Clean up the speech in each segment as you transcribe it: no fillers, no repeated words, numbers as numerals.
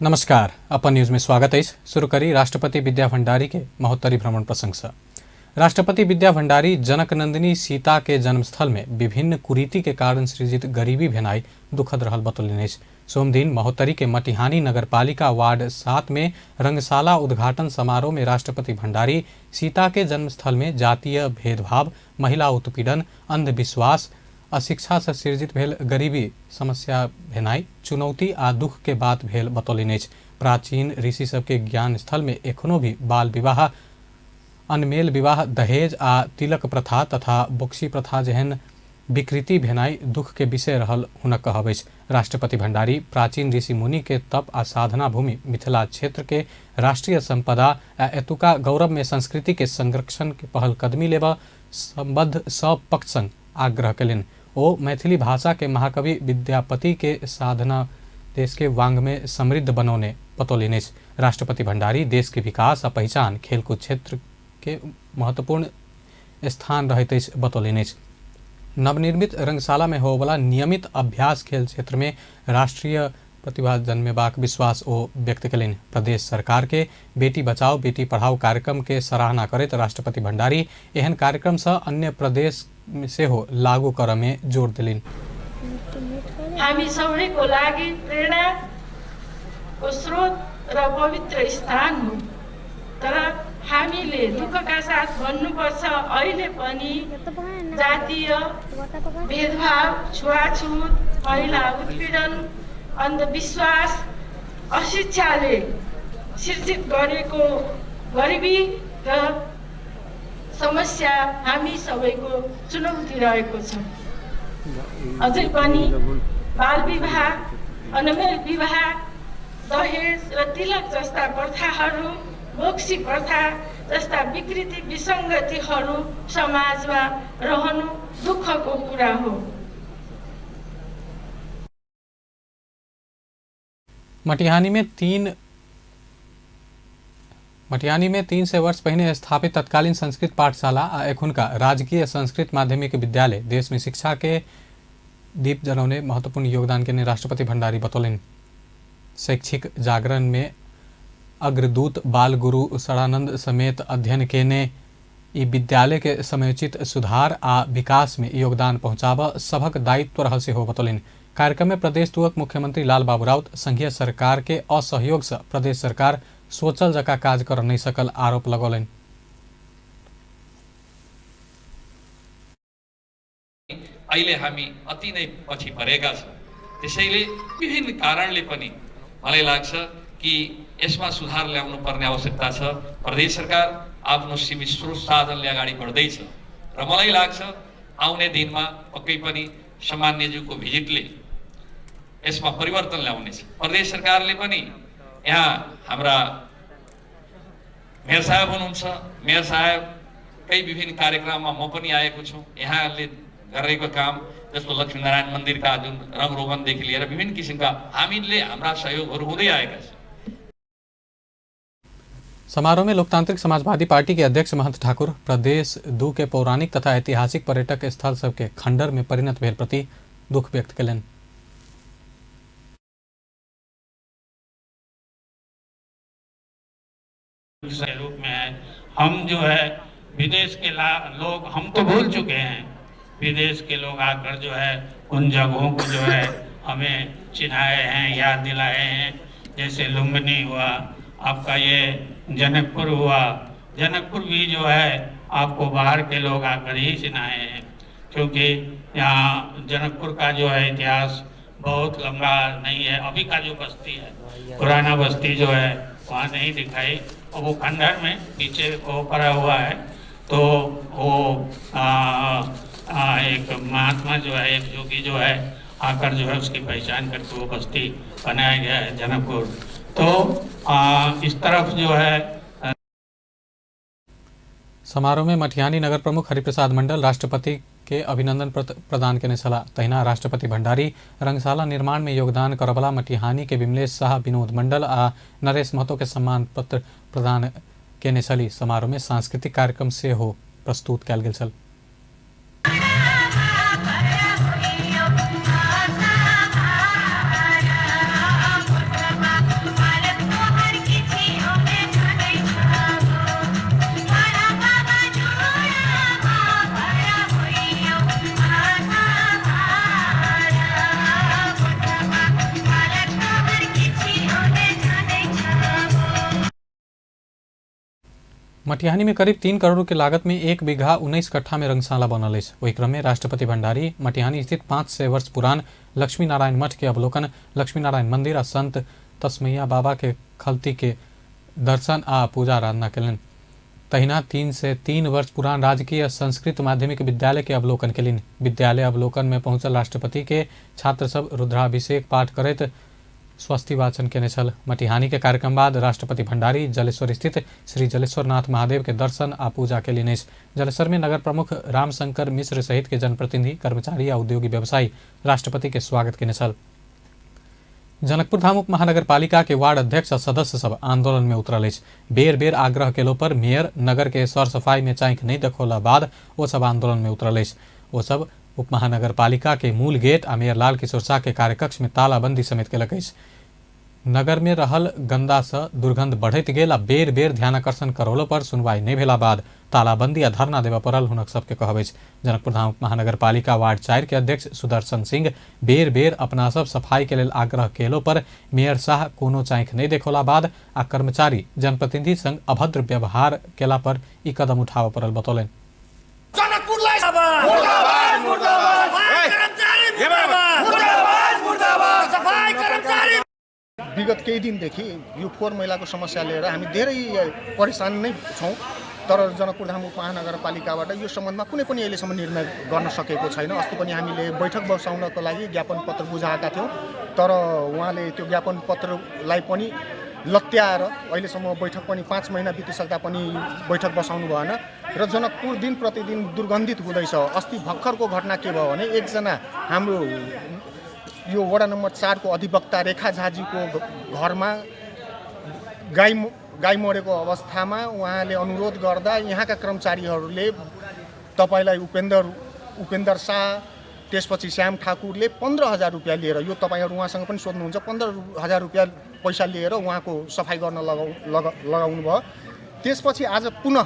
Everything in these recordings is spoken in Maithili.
नमस्कार, अपन न्यूज में स्वागत अछि। शुरू करी राष्ट्रपति विद्या भंडारी के महोत्तरी भ्रमण प्रसंग से। राष्ट्रपति विद्या भंडारी जनकनंदिनी सीता के जन्मस्थल में विभिन्न कुरीति के कारण सृजित गरीबी भेनाई दुखद रहल बतौलनि अछि। सोमदिन महोत्तरी के मटिहानी नगरपालिका वार्ड 7 में रंगशाला उद्घाटन समारोह में राष्ट्रपति भंडारी सीता के जन्मस्थल में जातीय भेदभाव, महिला उत्पीड़न, अंधविश्वास, अशिक्षा से सृजित भेल गरीबी समस्या भेनाई चुनौती आ दुख के बात भेल बतौलनि अछि। प्राचीन ऋषि सबके ज्ञान स्थल में एखनो भी बाल विवाह, अनमेल विवाह, दहेज आ तिलक प्रथा तथा बोक्सी प्रथा जेहन विकृति भेनाई दुख के विषय रहल हुनक कहब अछि। राष्ट्रपति भंडारी प्राचीन ऋषि मुनि के तप आ साधना भूमि मिथिला क्षेत्र के राष्ट्रीय संपदा आ एतुका गौरव में संस्कृति के संरक्षण के पहल कदमी लेबऽ संबद्ध सब पक्ष संग आग्रह कयलनि। ओ मैथिली भाषा के महाकवि विद्यापति के साधना देश के वांग्मय समृद्ध बनौने बतौलनि अछि। राष्ट्रपति भंडारी देश के विकास आ पहिचान खेलकूद क्षेत्र के महत्वपूर्ण स्थान रहैत अछि बतौलनि अछि। नवनिर्मित रंगशाला में होबयवला नियमित अभ्यास खेल क्षेत्र में राष्ट्रीय प्रतिभा जन्मेबाक विश्वास ओ व्यक्त कयलनि। प्रदेश सरकार के बेटी बचाओ बेटी पढ़ाओ कार्यक्रम के सराहना करैत राष्ट्रपति भंडारी एहन कार्यक्रम सँ अन्य प्रदेश सेहो लागू करऽ में जोर देलनि। हामी सबैको लागि प्रेरणाको स्रोत र पवित्र स्थान हो। तर हामीले दुःखका साथ भन्नुपर्छ, अहिले पनि जातीय भेदभाव, छुवाछुत, महिला उत्पीडन, अन्धविश्वास, अशिक्षाले सिर्जित गरेको गरिबी र समस्या हामी सबैको चुनौती रहेको छ। अझै पनि बाल विवाह, अनमेल विवाह, दहेज र तिलक जस्ता प्रथाहरू, बोक्सी प्रथा जस्ता विकृति विसङ्गतिहरू समाजमा रहनु दुःखको कुरा हो। मटिहानी में 300 वर्ष पहिने स्थापित तत्कालीन संस्कृत पाठशाला आ एखुनका राजकीय संस्कृत माध्यमिक विद्यालय देश में शिक्षा के दीप जरौने महत्वपूर्ण योगदान केने राष्ट्रपति भंडारी बतौलनि। शैक्षिक जागरण में अग्रदूत बाल गुरु सदानंद समेत अध्ययन केने ई विद्यालय के समयोचित सुधार आ विकास में योगदान पहुंचाबऽ सभक दायित्व रहल सेहो बतौलनि। कार्यक्रम में प्रदेश दुअक मुख्यमंत्री लाल बाबू राउत संघीय सरकार के असहयोग से प्रदेश सरकार सोचल जका काज कर नहीं सकल आरोप लगौलनि। अहिले हामी अति नै पछि परेका छौँ। त्यसैले विभिन्न कारणले पनि मलाई लाग्छ कि यसमा सुधार ल्याउनु पर्ने आवश्यकता छ। प्रदेश सरकार आफ्नो सीमित स्रोत साधनले अगाडि बढ्दैछ र मलाई लाग्छ आउने दिनमा पक्कै पनि सम्मान्यज्यूको भिजिटले यसमा परिवर्तन ल्याउनेछ। प्रदेश सरकारले पनि यहाँ हाम्रा मेयर साहब हुनुहुन्छ, मेयर साहबकै विभिन्न कार्यक्रममा म पनि आएको छु। यहाँले गरेको काम जस्तो लक्ष्मीनारायण मन्दिरका जुन रङरोगनदेखि लिएर विभिन्न किसिमका हामीले हाम्रा सहयोगहरू हुँदै आएका छन्। समारोह में लोकतांत्रिक समाजवादी पार्टी के अध्यक्ष महंत ठाकुर प्रदेश 2 के पौराणिक तथा ऐतिहासिक पर्यटक स्थल सबके खंडर में परिणत भेल प्रति दुख व्यक्त कयलनि। के रूप में है, हम जो है विदेश के लोग हम तो भूल चुके हैं, विदेश के लोग आकर जो है उन जगहों को जो है हमें चिन्हाए हैं, याद दिलाए हैं। जैसे लुम्बिनी हुआ, आपका ये जनकपुर हुआ, जनकपुर भी जो है आपको बाहर के लोग आकर ही चिन्हाए हैं, क्योंकि यहाँ जनकपुर का जो है इतिहास बहुत लंबा नहीं है। अभी का जो बस्ती है, पुराना बस्ती जो है वहाँ नहीं दिखाई, और वो खंडहर में पीछे वो पड़ा हुआ है। तो वो एक महात्मा जो है, एक जोगी जो है आकर जो है उसकी पहचान करके वो बस्ती बनाया गया है जनकपुर। तो इस तरफ जो है। समारोह में मटिहानी नगर प्रमुख हरिप्रसाद मंडल राष्ट्रपति के अभिनंदन प्रदान केने छलाह। तहिना राष्ट्रपति भंडारी रंगशाला निर्माण में योगदान करबला मटिहानी के विमलेश शाह, विनोद मंडल आ नरेश महतो के सम्मान पत्र प्रदान केने छली। समारोह में सांस्कृतिक कार्यक्रम सेहो प्रस्तुत कयल गेल छल। मटिहानी में करीब 3 करोड़ के लागत में 1 बीघा 19 कट्ठा में रंगशाला बनल अछि। ओहि क्रम में राष्ट्रपति भंडारी मटिहानी स्थित 500 वर्ष पुरान लक्ष्मी नारायण मठ के अवलोकन, लक्ष्मी नारायण मंदिर आ संत तस्मैया बाबा के खलती के दर्शन आ पूजा आराधना केलनि। तहिना 303 वर्ष पुरान राजकीय संस्कृत माध्यमिक विद्यालय के अवलोकन केलनि। विद्यालय अवलोकन में पहुंचल राष्ट्रपति के छात्र सब रुद्राभिषेक पाठ करैत स्वस्ति वाचन केने छल। मटिहानी के कार्यक्रम बाद राष्ट्रपति भंडारी जलेश्वर स्थित श्री जलेश्वरनाथ महादेव के दर्शन आ पूजा केलनि अछि। जलेश्वर में नगर प्रमुख रामशंकर मिश्र सहित के जनप्रतिनिधि, कर्मचारी आ उद्योगी व्यवसायी राष्ट्रपति के स्वागत केने छल। जनकपुर धाम उप महानगरपालिका के वार्ड अध्यक्ष आ सदस्य सब आंदोलन में उतरल अछि। बेर बेर आग्रह केलो पर मेयर नगर के सर सफाई में चाँखि नहीं देखौला बाद ओ सब आंदोलन में उतरल अछि। ओ सब उप महानगरपालिका के मूल गेट आ मेयर लाल किशोर शाह के कार्यकक्ष में तालाबंदी समेत केलक अछि। नगर में रहल गंदा से दुर्गंध बढ़ैत गेल आ बेर बेर ध्यानाकर्षण करौलो पर सुनवाई नहीं भेला बाद तालाबंदी आ धरना देबय पड़ल हुनक सबके कहब अछि। जनकपुर धाम महानगरपालिका वार्ड 4 के अध्यक्ष सुदर्शन सिंह बेर बेर अपना सब सफाई के लेल आग्रह केलो पर मेयर शाह कोनो चाँखि नहीं देखौला बाद आ कर्मचारी जनप्रतिनिधि संग अभद्र व्यवहार केला पर ई कदम उठाबय पड़ल बतौलनि। विगत केही दिनदेखि यो फोहोर मैलाको समस्या लिएर हामी धेरै परेशान नै छौँ, तर जनकपुरधाम उपमहानगरपालिकाबाट यो सम्बन्धमा कुनै पनि अहिलेसम्म निर्णय गर्न सकेको छैन। अस्ति पनि हामीले बैठक बसाउनको लागि ज्ञापन पत्र बुझाएका थियौँ, तर उहाँले त्यो ज्ञापन पत्रलाई पनि लत्याएर अहिलेसम्म बैठक पनि 5 महिना बितिसक्दा पनि बैठक बसाउनु भएन र जनकपुर दिन प्रतिदिन दुर्गन्धित हुँदैछ। अस्ति भर्खरको घटना के भयो भने एकजना हाम्रो यो वडा नम्बर 4 को अधिवक्ता रेखा झाजीको घरमा गाई मरेको अवस्थामा उहाँले अनुरोध गर्दा यहाँका कर्मचारीहरूले तपाईँलाई उपेन्द्र शाह, त्यसपछि श्याम ठाकुरले 15,000 रुपियाँ लिएर, यो तपाईँहरू उहाँसँग पनि सोध्नुहुन्छ, 15,000 रुपियाँ पैसा लिएर उहाँको सफाइ गर्न लगाउनु भयो। त्यसपछि आज पुनः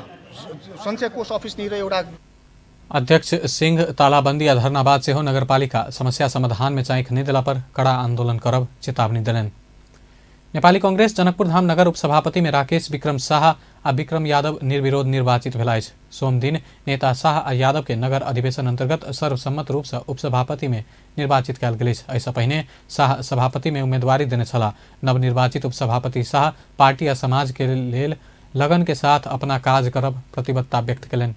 सञ्चय कोष अफिसनिर एउटा अध्यक्ष सिंह तालाबंदी आ धरना बाद सेहो नगरपालिका समस्या समाधान में चाँखि नहि देला पर कड़ा आंदोलन करब चेतावनी देलनि। नेपाली कांग्रेस जनकपुर धाम नगर उपसभापति में राकेश विक्रम शाह आ विक्रम यादव निर्विरोध निर्वाचित भेला अछि। सोमदिन नेता शाह आ यादव के नगर अधिवेशन अंतर्गत सर्वसम्मत रूप से उपसभापति में निर्वाचित कयल गेल अछि। एहिसँ पहिने शाह सभापति में उम्मीदवारी देने छलाह। नवनिर्वाचित उपसभापति शाह पार्टी आ समाज के लेल लगन के साथ अपना काज करब प्रतिबद्धता व्यक्त कयलनि।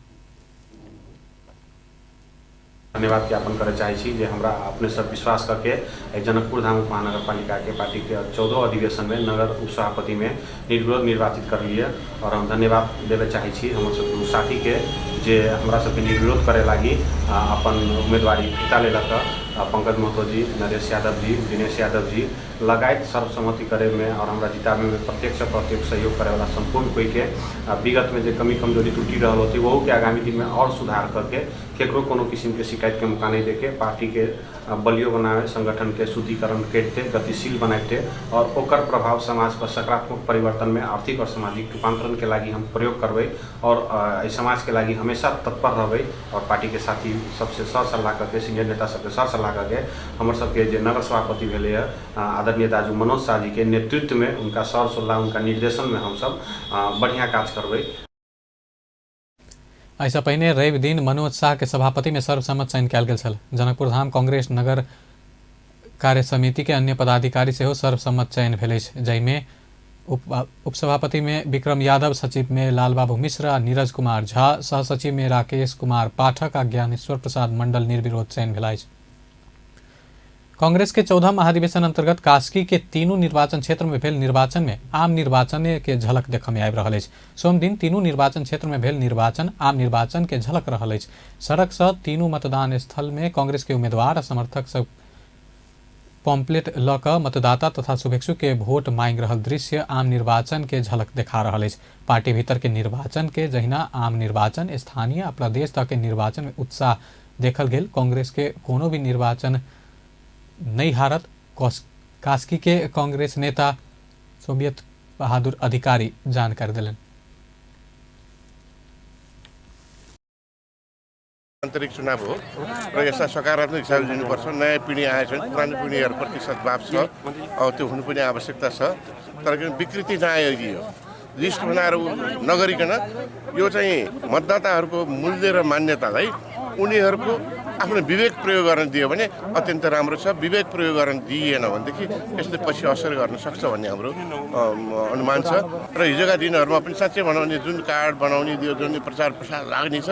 धन्यवाद ज्ञापन करय चाहै छी जे हमरा अपने सब विश्वास करके जनकपुर धाम उपमहानगरपालिका के पार्टी के 14 अधिवेशन में नगर उपसभापति में निर्विरोध निर्वाचित करलिए और हम धन्यवाद देवे चाहै छी हमर सब साथी के जे हमरा सबके निर्विरोध करे लागी अपन उम्मीदवारी फिर्ता लेलक। पंकज महतो जी, नरेश यादव जी, दिनेश यादव जी लगायत सर्वसम्मति करे में और हमरा जिताबे में प्रत्यक्ष प्रत्यक्ष सहयोग करे वाला संपूर्ण कोई के विगत में जो कमी कमजोरी त्रुटि रहल होती वहू के आगामी दिन में और सुधार करके केकरो कोनो किस्म के शिकायत के मौका नहीं देके पार्टी के बलियो बनावे, संगठन के शुद्धिकरण करते, गतिशील बनाते और ओकर प्रभाव समाज पर सकारात्मक परिवर्तन में आर्थिक और सामाजिक रूपांतरण के लागि हम प्रयोग करबै और समाज के लागि हमेशा तत्पर रहबै और पार्टी के साथी सबसे सर सलाह करके, सीनियर नेता सबके सर सलाह करके हमर सबके जे नगर सभापति भेलै आदरणीय दाजू मनोज शाह जी के नेतृत्व में उनका सर सलाह उनका निर्देशन में हम सब बढ़िया काज करबै। एहिसँ पहिने रवि दिन मनोज शाह के सभापति में सर्वसम्मत चयन कयल गेल छल। जनकपुर धाम कांग्रेस नगर कार्य समिति के अन्य पदाधिकारी सेहो सर्वसम्मत चयन भेल अछि, जाहिमे उपसभापति में विक्रम यादव, सचिव में लालबाबू मिश्र आ नीरज कुमार झा, सहसचिव में राकेश कुमार पाठक आ ज्ञानेश्वर प्रसाद मंडल निर्विरोध चयन भेल अछि। कांग्रेस के 14 महाधिवेशन अंतर्गत कास्की के तीनू निर्वाचन क्षेत्र में भेल निर्वाचन में आम निर्वाचन के झलक देखय में आबि रहल अछि। सोमदिन तीनू निर्वाचन क्षेत्र में भेल निर्वाचन आम निर्वाचन के झलक रहल अछि। सड़क से तीनू मतदान स्थल में कांग्रेस के उम्मीदवार आ समर्थक सब पॉम्पलेट ल क मतदाता तथा शुभेच्छु के वोट मांगि रहल दृश्य आम निर्वाचन के झलक देखा रहल अछि। पार्टी भीतर के निर्वाचन के जहिना आम निर्वाचन स्थानीय आ प्रदेश तक के निर्वाचन में उत्साह देखल गेल। कांग्रेस के कोनो भी निर्वाचन नहीं हारत कास्की के कांग्रेस नेता सोवियत बहादुर अधिकारी जानकारी दिलन। आन्तरिक चुनाव हो र यसलाई सकारात्मक हिसाबले लिनुपर्छ। नयाँ पिँढी आएछ भने पुरानो पिँढीहरूप्रति सद्भाव छ, अब त्यो हुनु पनि आवश्यकता छ, तर किन विकृति नआइदियो। लिस्ट बनाएर नगरिकन यो चाहिँ मतदाताहरूको मूल्य र मान्यतालाई उनीहरूको आफ्नो विवेक प्रयोग गर्न दियो भने अत्यन्त राम्रो छ। विवेक प्रयोग गर्न दिइएन भनेदेखि यसले पछि असर गर्न सक्छ भन्ने हाम्रो अनुमान छ। र हिजोका दिनहरूमा पनि साँच्चै भनौँ भने जुन कार्ड बनाउने दियो, जुन प्रचार प्रसार लाग्ने छ,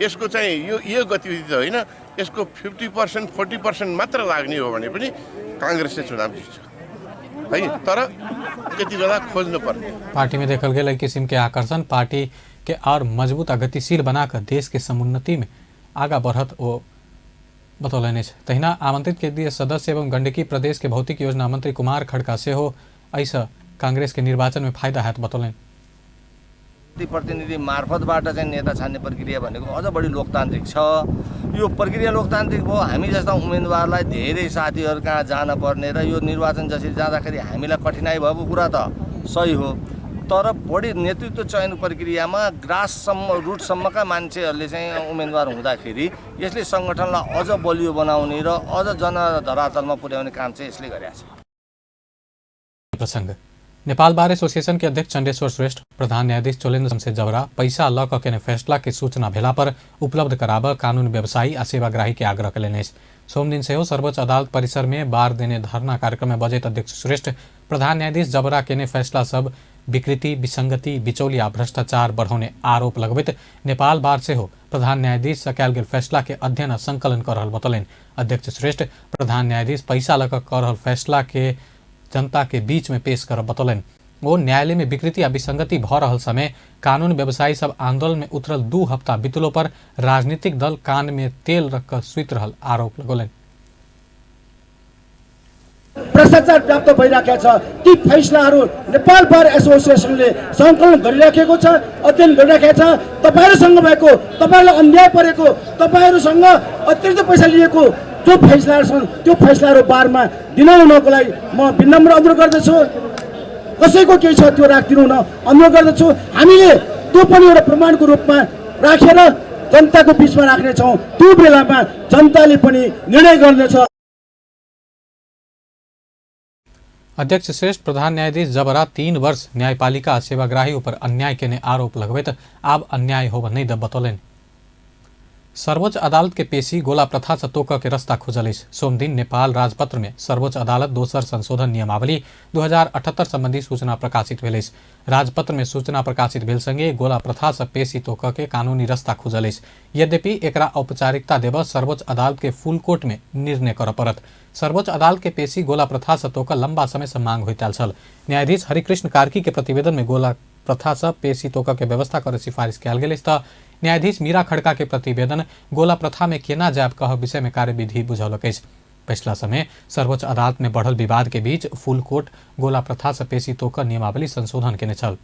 यसको चाहिँ यो गतिविधि त होइन, यसको 50% 40% मात्र लाग्ने हो भने पनि काङ्ग्रेसले चुनाव जित्छ है, तर त्यति बेला खोज्नु पर्ने। पार्टी में देखल गेल एहि किसिम के आकर्षण पार्टी के और मजबूत आ गतिशील बनाकर देश के समुन्नति में आगा बढ़त ओ बतौलनि अछि। तहिना आमंत्रित केंद्रीय सदस्य एवं गंडकी प्रदेश के भौतिक योजना मंत्री कुमार खड़का सेहो एहिसँ कांग्रेस के निर्वाचन में फायदा हैत बतौलनि। प्रतिनिधि मार्फतबाट चाहिँ नेता छान्ने प्रक्रिया भनेको अझ बढी लोकतान्त्रिक छ। यो प्रक्रिया लोकतान्त्रिक भयो, हामी जस्ता उम्मेदवारलाई धेरै साथीहरू कहाँ जान पर्ने र यो निर्वाचन जसरी जाँदाखेरि हामीलाई कठिनाइ भएको कुरा त सही हो, तर बढी नेतृत्व चयन प्रक्रियामा ग्राससम्म रुटसम्मका मान्छेहरूले चाहिँ उम्मेदवार हुँदाखेरि यसले सङ्गठनलाई अझ बलियो बनाउने र अझ जनधरातलमा पुर्याउने काम चाहिँ यसले गरेको छ। प्रसंग नेपाल बार एसोसिएशन के अध्यक्ष चंडेश्वर श्रेष्ठ प्रधान न्यायाधीश चोलेन्द्र शमशेर जबरा पैसा ल क केने फैसला के सूचना भेला पर उपलब्ध कराबऽ कानून व्यवसायी आ सेवाग्राही के आग्रह कयलनि अछि। सोमदिन सेहो सर्वोच्च अदालत परिसर में बार देने धरना कार्यक्रम में बजैत अध्यक्ष श्रेष्ठ प्रधान न्यायाधीश जबरा केने फैसला सब विकृति, विसंगति, बिचौलिया, भ्रष्टाचार बढ़ौने आरोप लगबैत नेपाल बार सेहो प्रधान न्यायाधीश सँ कयल गेल फैसला के अध्ययन आ संकलन कऽ रहल बतौलनि। अध्यक्ष श्रेष्ठ प्रधान न्यायाधीश पैसा लऽ कऽ कऽ रहल फैसला के जनता के बीच में पेश करब बतौलनि। ओ न्यायालय में विकृति आ विसंगति भऽ रहल समय कानून व्यवसायी सब आंदोलन में उतरल 2 हफ्ता बितलो पर राजनीतिक दल कान में तेल रख कऽ सुति रहल आरोप लगौलनि। भ्रष्टाचार व्याप्त भइराखेको छ। ती फैसलाहरू नेपाल बार एसोसिएसनले सङ्कलन गरिराखेको छ, अध्ययन गरिराखेको छ। तपाईँहरूसँग भएको, तपाईँहरूलाई अन्याय परेको, तपाईँहरूसँग अतिरिक्त पैसा लिएको जो फैसलाहरू छन् त्यो फैसलाहरू बारमा दिनुहुनको लागि म विनम्र अनुरोध गर्दछु। कसैको केही छ त्यो राखिदिनु हुन अनुरोध गर्दछु। हामीले त्यो पनि एउटा प्रमाणको रूपमा राखेर जनताको बिचमा राख्नेछौँ। त्यो बेलामा जनताले पनि निर्णय गर्नेछ। अध्यक्ष श्रेष्ठ प्रधान न्यायाधीश जबरा 3 वर्ष न्यायपालिका सेवाग्राही ऊपर अन्याय केने आरोप लगबैत आब अन्याय होब नहि दब बतौलनि। सर्वोच्च अदालत के पेशी गोला प्रथा से तोकऽ के रास्ता खुजल अछि। सोमदिन नेपाल राजपत्र में सर्वोच्च अदालत दोसर संशोधन नियमावली 2078 संबंधी सूचना प्रकाशित भेल अछि। राजपत्र में सूचना प्रकाशित भेल संगे गोला प्रथा से पेशी तोकऽ के कानूनी रास्ता खुजल अछि। यद्यपि एकरा औपचारिकता देबऽ सर्वोच्च अदालत के फुल कोर्ट में निर्णय करऽ पड़त। सर्वोच्च अदालत के पेशी गोला प्रथा से तोकऽ लंबा समय से मांग होइत आयल छल। न्यायाधीश हरिकृष्ण कार्की के प्रतिवेदन में गोला प्रथा से पेशी तोकऽ के व्यवस्था करे सिफारिश कयल गेल अछि तऽ न्यायाधीश मीरा खड़का के प्रतिवेदन गोला प्रथा में केना जायब कह विषय में कार्यविधि बुझौलक अछि। पछिला समय सर्वोच्च अदालत में बढ़ल विवाद के बीच फुल कोर्ट गोला प्रथा से पेशी तोकऽ नियमावली संशोधन केने छल।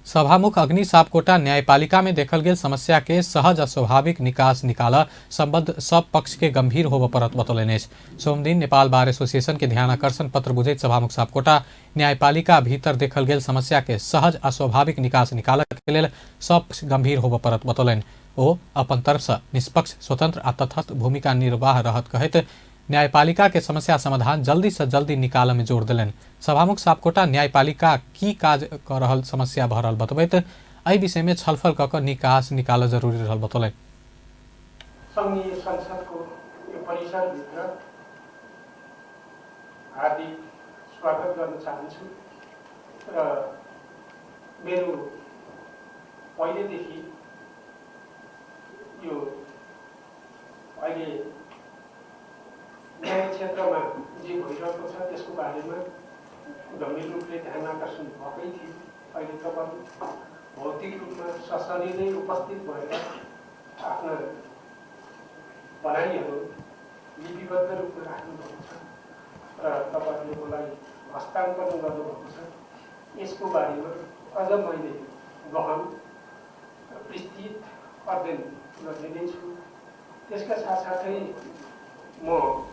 सभामुख अग्नि सापकोटा न्यायपालिका में देखल गेल समस्या के सहज आ स्वाभाविक निकास निकालऽ संबद्ध सब पक्ष के गंभीर होबऽ पड़त बतौलनि अछि। सोमदिन नेपाल बार एसोसिएशन के ध्यानाकर्षण पत्र बुझैत सभामुख सापकोटा न्यायपालिका भीतर देखल गेल समस्या के सहज आ स्वाभाविक निकास निकालऽ के लेल सब पक्ष गंभीर होबऽ पड़त बतौलनि। ओ अपन तरफ से निष्पक्ष, स्वतंत्र आ तटस्थ भूमिका निर्वाह रहत कहैत न्यायपालिका के समस्या समाधान जल्दी से जल्दी निकालऽ में जोर देलनि। सभामुख सापकोटा न्यायपालिका की काज कऽ रहल समस्या भऽ रहल बतबैत एहि विषय में छलफल कऽ कऽ निकास निकालऽ जरूरी रहल बतौलनि। संघीय संसदको यो परिसरभित्र हार्दिक स्वागत गर्न चाहन्छु र मेरो पहिलेदेखि यो अहिले न्याय क्षेत्रमा जे भइरहेको छ त्यसको बारेमा गम्भीर रूपले ध्यान आकर्षण भएकै थियो। अहिले तपाईँ भौतिक रूपमा सशरीर नै उपस्थित भएर आफ्ना भनाइहरू लिपिबद्ध रूपमा राख्नुभएको छ र तपाईँहरूले मलाई हस्तान्तरण गर्नुभएको छ। यसको बारेमा अझ मैले गहन विस्तृत अध्ययन गर्ने नै छु। त्यसका साथसाथै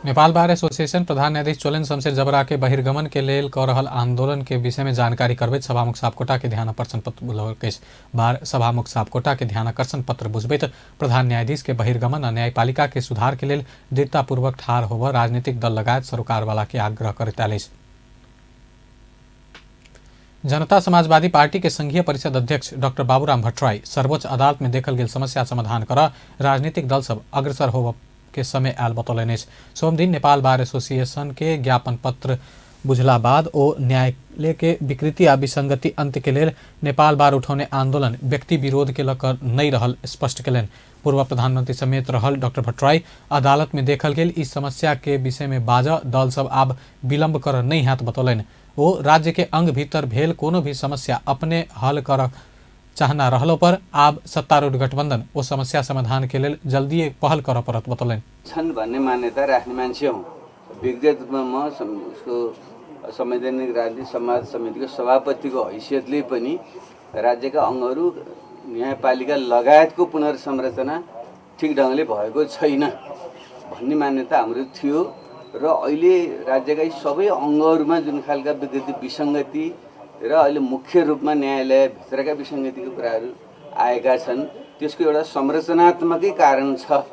नेपाल बार एसोसिएशन प्रधान न्यायाधीश चोलेन शमशेर जबरा के बहिर्गमन के लेल कऽ रहल आंदोलन के विषय में जानकारी करबैत सभामुख सापकोटा के ध्यानाकर्षण पत्र बुझौलक अछि। बार सभामुख सापकोटा के ध्यानाकर्षण पत्र बुझबैत प्रधान न्यायाधीश के बहिर्गमन आ न्यायपालिका के सुधार के लेल दृढ़तापूर्वक ठाढ़ होबऽ राजनीतिक दल लगायत सरोकारवाला के आग्रह करैत आयल अछि। जनता समाजवादी पार्टी के संघीय परिषद अध्यक्ष डॉक्टर बाबूराम भट्टराई सर्वोच्च अदालत में देखल गेल समस्या समाधान कर राजनीतिक दल सब अग्रसर होब के समय आयल बतौलनि अछि। सोमदिन नेपाल बार एसोसिएशन के ज्ञापन पत्र बुझला बाद ओ न्यायालय के विकृति आ विसंगति अंत के लेल नेपाल बार उठौने आंदोलन व्यक्ति विरोध के लऽ कऽ नहि रहल स्पष्ट केलनि। पूर्व प्रधानमंत्री समेत रहल डॉक्टर भट्टराई अदालत में देखल गेल इस समस्या के विषय में बाजऽ दल सब आब विलंब कर नहि हैत बतौलनि। ओ राज्य के अंग भीतर भेल कोनो भी समस्या अपने हल कर चाहना रहलो पर आब सत्तारूढ़ गठबंधन ओ समस्या समाधान के लेल जल्दी पहल करऽ पड़त बतौलनि। छन् भन्ने मान्यता राख्ने मान्छे हुँ। व्यक्तिगत रूपमा म उसको संवैधानिक राजनीति समाज समितिको सभापतिको हैसियतले पनि राज्यका अङ्गहरू न्यायपालिका लगायतको पुनर्संरचना ठिक ढङ्गले भएको छैन भन्ने मान्यता हाम्रो थियो र अहिले राज्यका यी सबै अङ्गहरूमा जुन खालका विकृति विसङ्गति र अहिले मुख्य रूपमा न्यायालयभित्रका विसङ्गतिको कुराहरू आएका छन्, त्यसको एउटा संरचनात्मकै कारण छ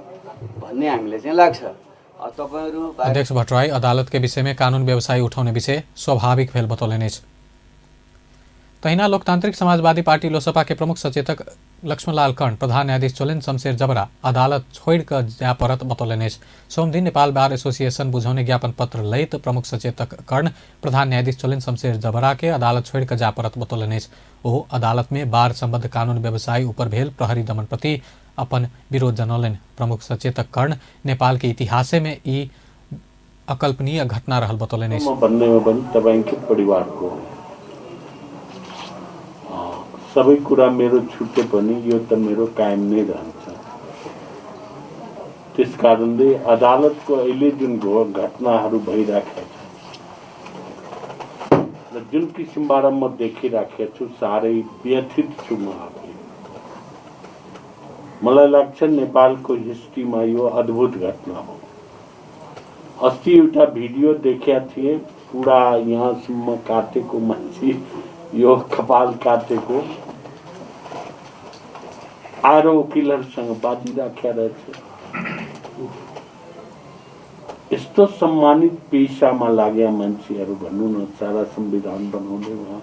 भन्ने हामीलाई चाहिँ लाग्छ। तपाईँहरू अध्यक्ष भट्टराई अदालत के विषय में कानून व्यवसायी उठौने विषय स्वाभाविक भेल बतौलनि अछि। तहिना लोकतांत्रिक समाजवादी पार्टी लोसपा के प्रमुख सचेतक लक्ष्मणलाल कर्ण प्रधान न्यायाधीश चोलेन शमशेर जबरा अदालत छोड़ि कऽ जाय पड़त बतौलनि अछि। सोमदिन नेपाल बार एसोसिएशन बुझौने ज्ञापन पत्र लैत प्रमुख सचेतक कर्ण प्रधान न्यायाधीश चोलेन शमशेर जबरा के अदालत छोड़ि कऽ जाय पड़त बतौलनि अछि। ओ अदालत में बार सम्बद्ध कानून व्यवसायी ऊपर भेल प्रहरी दमन प्रति अपन विरोध जनौलनि। प्रमुख सचेतक कर्ण नेपाल के इतिहासे में ई अकल्पनीय घटना रहल बतौलनि अछि। म भन्नेमा पनि तपाईँकै परिवारको सबै कुरा मेरो छुटे पनि यो त मेरो कायम नै रहन्छ। त्यस कारणले अदालतको अहिले जुन घटनाहरू भइराखेको छ र जुन किसिमबाट म देखिराखेको छु, साह्रै व्यथित छु म आफै। मलाई लाग्छ नेपालको हिस्ट्रीमा यो अद्भुत घटना हो। अस्ति एउटा भिडियो देखेका थिएँ, पुरा यहाँसम्म काटेको मान्छे, यो कपाल काटेको आएर वकिलहरूसँग बाजिराखेको रहेछ। यस्तो सम्मानित पेसामा लागेका मान्छेहरू भन्नु न, सारा संविधान बनाउने उहाँ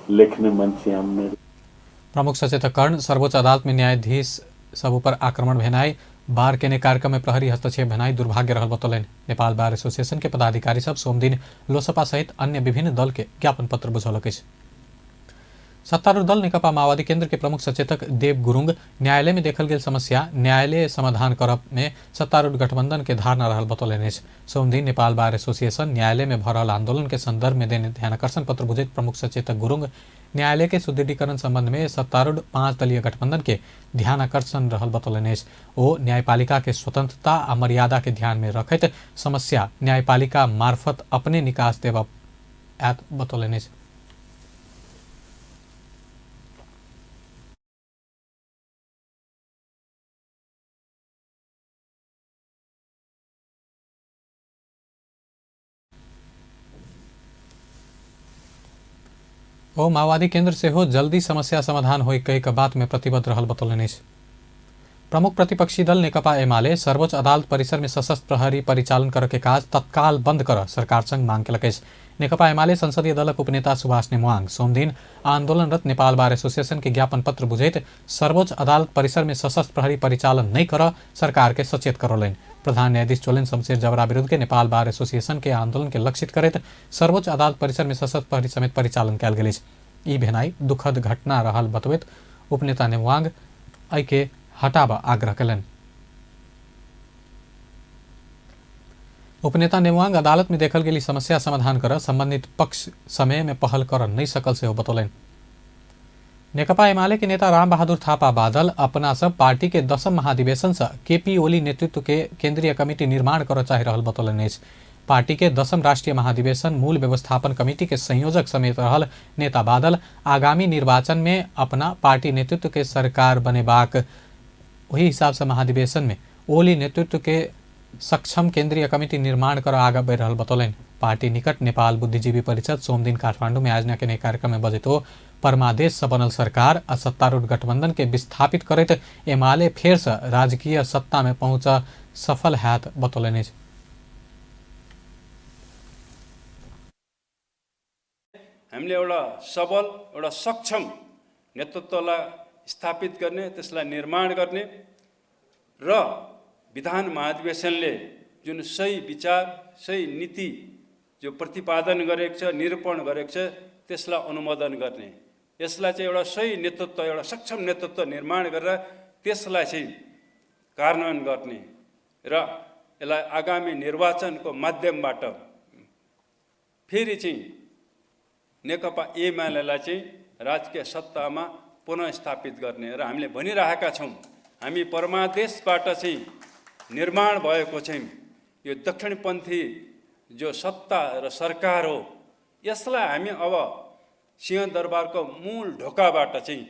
लेख्ने मान्छे मेरो। प्रमुख सचेतक कर्ण सर्वोच्च अदालत में न्यायाधीश सब ऊपर आक्रमण भेनाई बार केने कार्यक्रम में प्रहरी हस्तक्षेप भेनाई दुर्भाग्य रहल बतौलनि। नेपाल बार एसोसिएशन के पदाधिकारी सब सोमदिन लोसपा सहित अन्य विभिन्न दल के ज्ञापन पत्र बुझौलक अछि। सत्तारूढ़ दल नेकपा माओवादी केंद्र के प्रमुख सचेतक देव गुरुंग न्यायालय में देखल गेल समस्या न्यायालय समाधान करब में सत्तारूढ़ गठबंधन के धारणा रहल बतौलनि अछि। सोमदिन नेपाल बार एसोसिएशन न्यायालय में भऽ रहल आंदोलन के संदर्भ में देने ध्यानाकर्षण पत्र बुझैत प्रमुख सचेतक गुरुंग न्यायालय के सुदृढ़ीकरण संबंध में सत्तारूढ़ 5 दलीय गठबंधन के ध्यानाकर्षण रहल बतौलनि अछि। ओ न्यायपालिका के स्वतंत्रता आ मर्यादा के ध्यान में रखैत समस्या न्यायपालिका मार्फत अपने निकास देबऽ आयत बतौलनि अछि। ओ माओवादी केंद्र सेहो जल्दी समस्या समाधान होई कहि के बात में प्रतिबद्ध रहल बतौलनि अछि। प्रमुख प्रतिपक्षी दल नेकपा एमाले सर्वोच्च अदालत परिसर में सशस्त्र प्रहरी परिचालन कर के काज तत्काल बंद कर सरकार संग मांग केलक अछि। नेकपा एमाले संसदीय दलक उपनेता सुभाष नेमवाङ सोमदिन आंदोलनरत नेपाल बार एसोसिएशन के ज्ञापन पत्र बुझैत सर्वोच्च अदालत परिसर में सशस्त्र प्रहरी परिचालन नहीं कर सरकार के सचेत करौलनि। प्रधान न्यायाधीश चोलेन शमशेर जबरा विरुद्ध के नेपाल बार एसोसिएशन के आंदोलन के लक्षित करैत सर्वोच्च अदालत परिसर में सशस्त्र प्रहरी समेत परिचालन कयल गेल अछि। ई भेनाई दुखद घटना रहल बतबैत उपनेता नेमवाङ एहि हटाबऽ आग्रह कयलनि। उपनेता नेमवाङ अदालत में देखल गेल समस्या समाधान कर संबंधित पक्ष समय में पहल कर नहीं सकल सेहो बतौलनि। नेकपा एमाले के नेता राम बहादुर थापा बादल अपना सब पार्टी के 10म महाधिवेशन से केपी ओली नेतृत्व के केंद्रीय कमिटी निर्माण कर चाहि रहल बतौलनि अछि। पार्टी के 10म राष्ट्रीय महाधिवेशन मूल व्यवस्थापन कमिटी के संयोजक समेत रहल नेता बादल आगामी निर्वाचन में अपना पार्टी नेतृत्व के सरकार बनेबाक वही हिसाब से महाधिवेशन में ओली नेतृत्व के सक्षम केंद्रीय कमिटी निर्माण कर आगा बढ़ि रहल बतौलनि। पार्टी निकट नेपाल बुद्धिजीवी परिषद सोमदिन काठमांडू में आयोजना केने कार्यक्रम में बजैत ओ परमादेश से बनल सरकार आ सत्तारूढ़ गठबंधन के विस्थापित करैत एमाले फेर से राजकीय सत्ता में पहुंच सफल हैत बतौलनि अछि। हामीले एउटा सबल, एउटा सक्षम नेतृत्वलाई स्थापित गर्ने, त्यसलाई निर्माण गर्ने र विधान महाधिवेशनले जुन सही विचार, सही नीति जो प्रतिपादन गरेको छ, निरूपण गरेको छ, त्यसलाई अनुमोदन गर्ने, यसलाई चाहिँ एउटा सही नेतृत्व, एउटा सक्षम नेतृत्व निर्माण गरेर त्यसलाई चाहिँ कार्यान्वयन गर्ने र यसलाई आगामी निर्वाचनको माध्यमबाट फेरि चाहिँ नेकपा एमालेलाई चाहिँ राजकीय सत्तामा पुनः स्थापित गर्ने। र हामीले भनिरहेका छौँ, हामी परमादेशबाट चाहिँ निर्माण भएको चाहिँ यो दक्षिणपन्थी जो सत्ता र सरकार हो, यसलाई हामी अब सिंहदरबारको मूल ढोकाबाट चाहिँ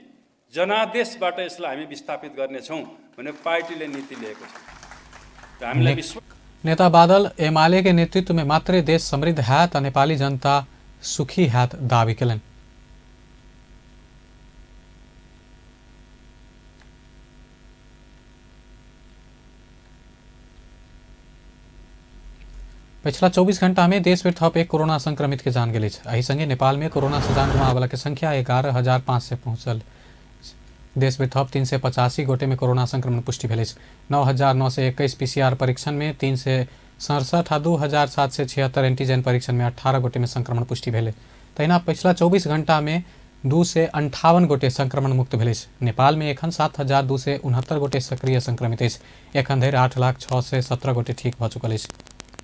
जनादेशबाट यसलाई हामी विस्थापित गर्नेछौँ भन्ने पार्टीले नीति लिएको छ। र हामीलाई विश्वास। नेता बादल एमाले के नेतृत्व में मात्रै देश समृद्ध हैत आ नेपाली जनता सुखी हैत दावी केलनि। पिछला 24 घंटा में देश में थप एक कोरोना संक्रमित के जान गेल अछि। एहि संगे नेपाल में कोरोना से जान गुमाबला के संख्या 11,500 पहुंचल। देश में थप 385 गोटे में कोरोना संक्रमण पुष्टि भेल अछि। 9,921 पीसीआर परीक्षण में 367 आ 2,776 एंटीजन परीक्षण में 18 गोटे में संक्रमण पुष्टि भेल। तहिना पिछला 24 घंटा में 258 गोटे संक्रमण मुक्त भेल अछि। नेपाल में एखन 7,269 गोटे सक्रिय संक्रमित अछि। एखन धरि 8,06,17 गोटे ठीक भऽ चुकल अछि।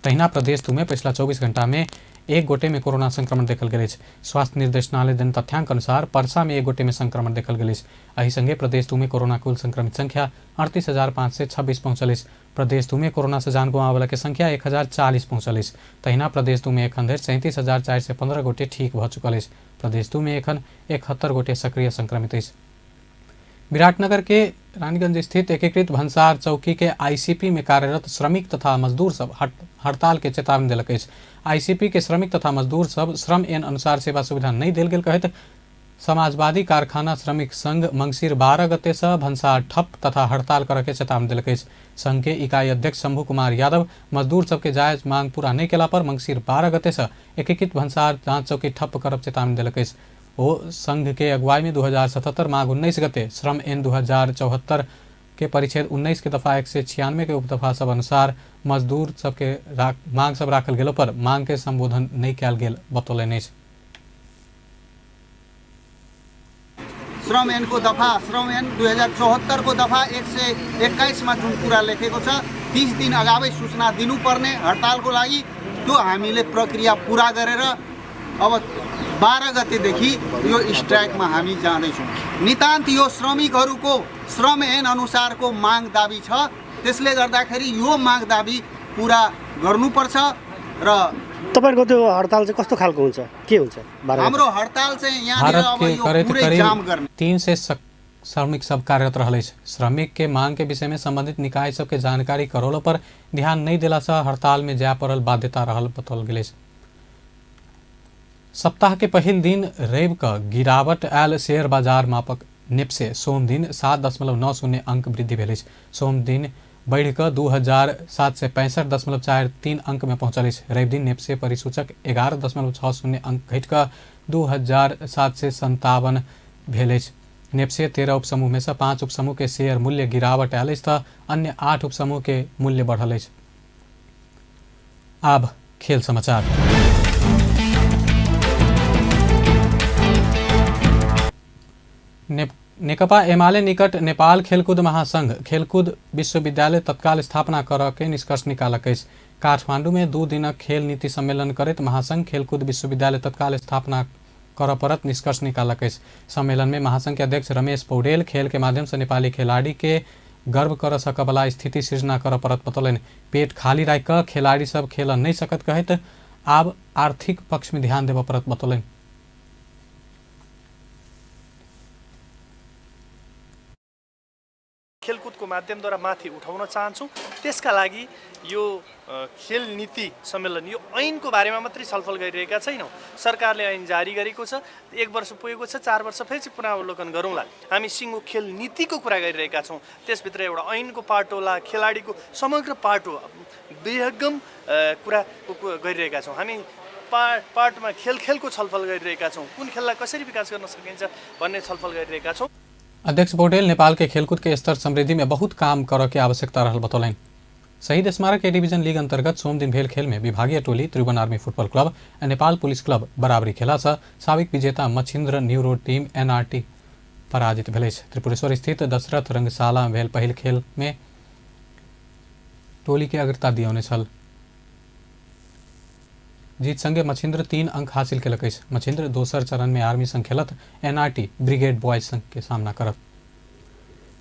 तहिना प्रदेश 2 में पिछला 24 घंटा में एक गोटे में कोरोना संक्रमण देखल गेल अछि। स्वास्थ्य निर्देशनालय देन तथ्यांक अनुसार परसा में एक गोटे में संक्रमण देखल गेल अछि। एहि संगे प्रदेश 2 में कोरोना कुल संक्रमित संख्या 38,526 पहुंचल अछि। प्रदेश 2 में कोरोना से जान गुमाबला के संख्या 1,040 पहुंचल अछि। तहिना प्रदेश 2 में एखन धरि 37,415 गोटे ठीक भऽ चुकल अछि। प्रदेश 2 में एखन 71 गोटे सक्रिय संक्रमित अछि। विराटनगर के रानीगंज स्थित एकीकृत भंसार चौकी के आईसीपी में कार्यरत श्रमिक तथा मजदूर सब हड़ताल के चेतावनी देलक अछि। आईसीपी के श्रमिक तथा मजदूर सब श्रम एन अनुसार सेवा सुविधा नहीं देल गेल कहैत समाजवादी कारखाना श्रमिक संघ मंगसिर 12 गते से भंसार ठप तथा हड़ताल करऽ के चेतावनी देलक अछि। संघ के इकाई अध्यक्ष शंभू कुमार यादव मजदूर सबके जायज मांग पूरा नहीं केला पर मंगसिर 12 गते से एकीकृत भंसार जाँच चौकी ठप करब चेतावनी देलक अछि। ओ संघ के अगुवाई में 2077 माघ 19 गते श्रम एन 2074 के परिच्छेद 19 के दफा 196 के उपदफा सब अनुसार मजदूर सबके मांग सब राखल गेलो पर मांग के संबोधन नहीं कयल गेल बतौलनि अछि। श्रम ऐनको दफा, श्रम ऐन 2074 को दफा 121 मा जुन कुरा लेखेको छ, 30 दिन अगावै सूचना दिनुपर्ने हडतालको लागि, त्यो हामीले प्रक्रिया पुरा गरेर अब 12 गतेदेखि यो स्ट्राइकमा हामी जाँदैछौँ। नितान्त यो श्रमिकहरूको श्रम ऐन अनुसारको माग दाबी छ, त्यसले गर्दाखेरि यो माग दाबी पुरा गर्नुपर्छ। र तपाईहरुको त्यो हडताल चाहिँ कस्तो खालको हुन्छ, के हुन्छ? हाम्रो हडताल चाहिँ यहाँनिर अब यो पुरै जाम गर्ने। 300 श्रमिक सब कार्यरत रहल अछि। श्रमिक के मांग के विषय में संबंधित निकाय सबके जानकारी करोलो पर ध्यान नहीं देला से हड़ताल में जाय पड़ल बाध्यता रहल बताओल गेल अछि। सप्ताह के पहिल दिन रवि क गिरावट आयल शेयर बाजार मापक नेप्से सोम दिन 7.90 अंक वृद्धि भेल अछि। सोम दिन बढ़ि कऽ 2,765.43 अंक में पहुंचल अछि। रवि दिन नेप्से परिसूचक 11.60 अंक घटि कऽ 2,757 भेल अछि। नेप्से 13 उपसमूह में से 5 उपसमूह के शेयर मूल्य गिरावट आयल अछि तऽ अन्य 8 उपसमूह के मूल्य बढ़ल अछि। आब खेल समाचार। नेकपा एमाले निकट नेपाल खेलकूद महासंघ खेलकूद विश्वविद्यालय तत्काल स्थापना करऽ के निष्कर्ष निकालक अछि। काठमांडू में 2 दिनक खेल नीति सम्मेलन करैत महासंघ खेलकूद विश्वविद्यालय तत्काल स्थापना करऽ पड़त निष्कर्ष निकालक अछि। सम्मेलन में महासंघ के अध्यक्ष रमेश पौडेल खेल के माध्यम से नेपाली खिलाड़ी के गर्व कर सकबला स्थिति सृजना करऽ पड़त बतौलनि। पेट खाली राखि कऽ खिलाड़ी सब खेल नहीं सकत कहैत आब आर्थिक पक्ष में ध्यान देबऽ पड़त बतौलनि। खेलकुदको माध्यमद्वारा माथि उठाउन चाहन्छौँ। त्यसका लागि यो खेल नीति सम्मेलन यो ऐनको बारेमा मात्रै छलफल गरिरहेका छैनौँ। सरकारले ऐन जारी गरेको छ, 1 वर्ष पुगेको छ, 4 वर्ष फेरि पुनरावलोकन गरौँला। हामी सिङ्गो खेल नीतिको कुरा गरिरहेका छौँ। त्यसभित्र एउटा ऐनको पाटो होला, खेलाडीको समग्र पाटो, विहङ्गम कुरा गरिरहेका छौँ। हामी पार्टमा खेल खेलको छलफल गरिरहेका छौँ, कुन खेललाई कसरी विकास गर्न सकिन्छ भन्ने छलफल गरिरहेका छौँ। अध्यक्ष पौडेल नेपाल के खेलकूद के स्तर समृद्धि में बहुत काम करऽ के आवश्यकता रहल बतौलनि। शहीद स्मारक ए डिवीजन लीग अंतर्गत सोमदिन भेल खेल में विभागीय टोली त्रिभुवन आर्मी फुटबॉल क्लब आ नेपाल पुलिस क्लब बराबरी खेला से साबिक विजेता Machhindra new road team NRT पराजित भेल अछि। त्रिपुरेश्वर स्थित दशरथ रंगशाला में भेल पहिल खेल में टोली के अग्रता दियौने छल। जीत संगे मच्छिंद्र 3 अंक हासिल केलक अछि। मच्छिंद्र दोसर चरण में आर्मी संग खेलत, एनआरटी ब्रिगेड बॉयज संग के सामना करत।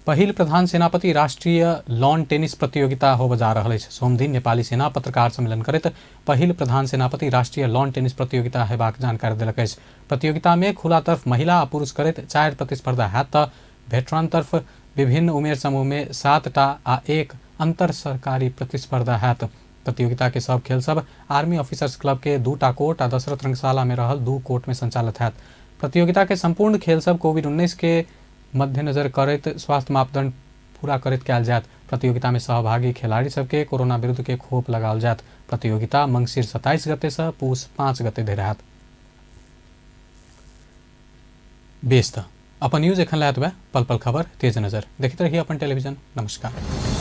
पहिल प्रधान सेनापति राष्ट्रीय लॉन टेनिस प्रतियोगिता होबय जा रहल अछि। सोमदिन नेपाली सेना पत्रकार सम्मेलन करैत पहिल प्रधान सेनापति राष्ट्रीय लॉन टेनिस प्रतियोगिता हेबाक जानकारी देलक अछि। प्रतियोगिता में खुला तरफ महिला आ पुरुष करैत 4 प्रतिस्पर्धा हैत त भेटरान तरफ विभिन्न उमेर समूह में 7टा आ 1 अंतर सरकारी प्रतिस्पर्धा हैत। प्रतियोगिता के सब खेल सब आर्मी ऑफिसर्स क्लब के 2टा कोर्ट आ दशरथ रंगशाला में रहल 2 कोर्ट में संचालित हैत। प्रतियोगिता के संपूर्ण खेल सब कोविड-19 के मद्देनजर करैत स्वास्थ्य मापदंड पूरा करैत कयल जायत। प्रतियोगिता में सहभागी खिलाड़ी सबके कोरोना विरुद्ध के खोप लगाओल जायत। प्रतियोगिता मंगसिर 27 गते से पूस 5 गते धरि हैत। बेस त अपन न्यूज एखन लए पल पल खबर तेज नजर देखैत रहिए अपन टेलीविजन। नमस्कार।